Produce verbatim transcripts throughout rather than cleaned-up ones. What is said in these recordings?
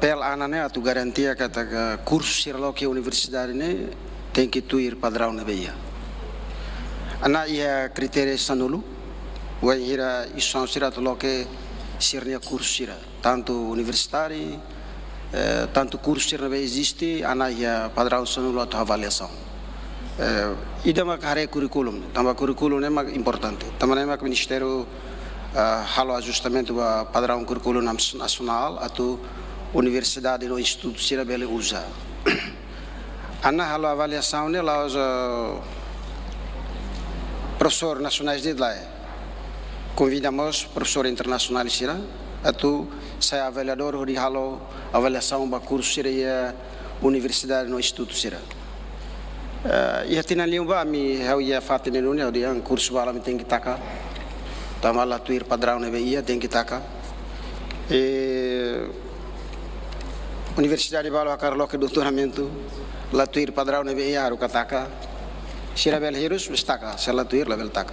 Papél ANA ne'e atu garantia katak kursu sira loke universidade ne'e tenke tuir padraun ne'ebé iha. ANA iha kritéria sanulu, wainhira instituisaun sira atu loke sira-nia kursu sira, tantu universitáriu, eh, tantu kursu sira ne'ebé eziste, ANA iha padraun sanulu atu avaliasaun. Eh, ida mak haree kurríkulu, tanba kurríkulu ne'e mak importante. Tanba ne'e mak ministériu, ah, halo ajustamentu ba padraun kurríkulu nas-, nasionál atu universidade no institutu sira bele uza. ANA halo avaliasaun ne'e la'ós, ah, profesór nasionais de'it, lae. Konvida mós profesór internasionál sira atu sai avaliadór hodi halo avaliasaun ba kursu sira iha universidade no institutu sira. Eh, iha tinan liubá ami, ha'u iha fatin ne'e duni, ha'u dehan kursu balu ami tenke taka. Tanba la tuir padraun ne'ebé iha, tenke taka. I universidade balu hakarak loke doutoramentu, la tuir padraun ne'ebé iha, haruka taka. Sira bele hirus, mós taka, se la tuir, labele taka.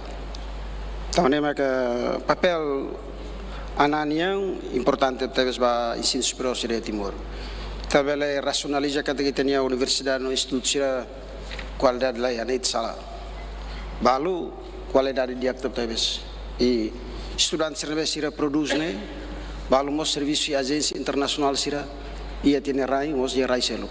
Tanba ne'e maka papél ANA nian importante tebes ba ensinu superiór sira iha Timor. Ita bele rasionaliza katak ita-nia universidade no institutu sira kualidade laiha, ne'e ita sala. Balu kualidade di'ak tebetebes. I estudante sira ne'ebé sira prodús ne'e, balu mós servisu iha ajénsia internasionál sira, iha ita-nia rai, mós iha rai seluk.